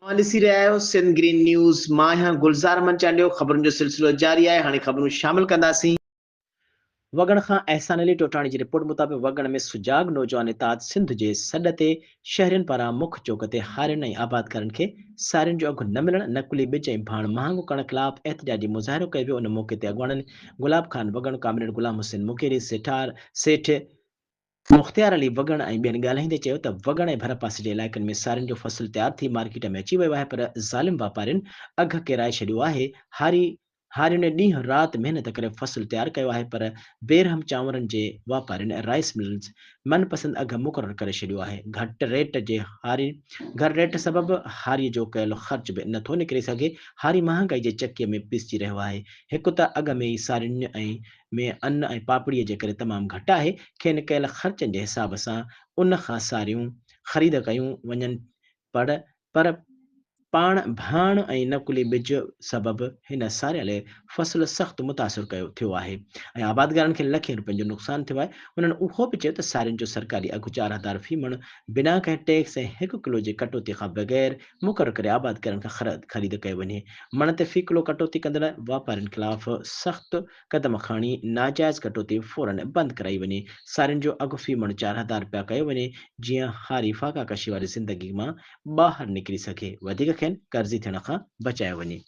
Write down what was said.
اوهان ڏسي رهيا آهيو سنڌ گرين نيوز، مان آهيان گلزار احمد چانڊيو، خبرن جو سلسلو جاري آهي، هاڻي خبرون شامل ڪنداسين. وڳڻ کان احسان علي ٽوٽاڻي جي رپورٽ مطابق وڳڻ ۾ سجاڳ نوجوان اتحاد سنڌ جي سڏ تي شهرين پاران مک چوڪ تي هارين ۽ آبادگارن کي سارين جو اگهه نه ملڻ، نقلي ٻج ۽ ڀاڻ مهانگو ڪرڻ خلاف احتجاجي مظاهرو ڪيو ويو، ان موقعي تي اڳواڻن گلاب خان وڳڻ، ڪامريڊ غلام حسين مغيري، سيٺار سيٺ، مختيار علي وڳڻ ۽ ٻين ڳالهائيندي چيو ته وڳڻ ۽ ڀرپاسي جي علائقن ۾ سارين جو فصل تيار ٿي مارڪيٽ ۾ اچي ويو آهي پر ظالم واپارين اگهه ڪيرائي ڇڏيو آهي، هاري هارين ڏينهن رات محنت ڪري فصل تيار ڪيو آهي پر بيرحم چانورن جي واپارين رائيس ملز من پسند اگهه مقرر ڪري ڇڏيو آهي، گهٽ ريٽ جي هاري گهٽ ريٽ سبب هاري جو ڪيل خرچ به نٿو نڪري سگهي، هاري مهانگائي جي چڪيء ۾ پيسجي رهيو آهي، هڪ ته اڳ ۾ ئي سارين ۽ ۾ ان ۽ پاپڙيء جي ڪري تمام گهٽ آهي، کين ڪيل خرچن جي حساب سان ان کان ساريون خريد ڪيون وڃن پڙ پر پاڻ ڀاڻ ۽ نقلي ٻج سبب هن ساريل فصل سخت متاثر ڪيو ٿيو آهي ۽ آبادگارن کي لکين روپين جو نقصان ٿيو آهي. هنن اهو به چيو ته سارين جو سرڪاري اگهه 4000 في مڻ بنا ڪنهن ٽيڪس ۽ هڪ ڪلو جي ڪٽوتي کان بغير مقرر ڪري آبادگارن کان خريد ڪيو وڃي. مڻ تي في ڪلو ڪٽوتي ڪندڙ واپارين خلاف سخت قدم کڻي ناجائز ڪٽوتي فورن بند ڪرائي وڃي، سارين جو اگهه في مڻ 4000 رپيا ڪيو وڃي جيئن هاري فاقا ڪشي واري زندگي مان ٻاهر نڪري سگهي، وڌيڪ کين قرضي ٿيڻ کان بچايو وڃي.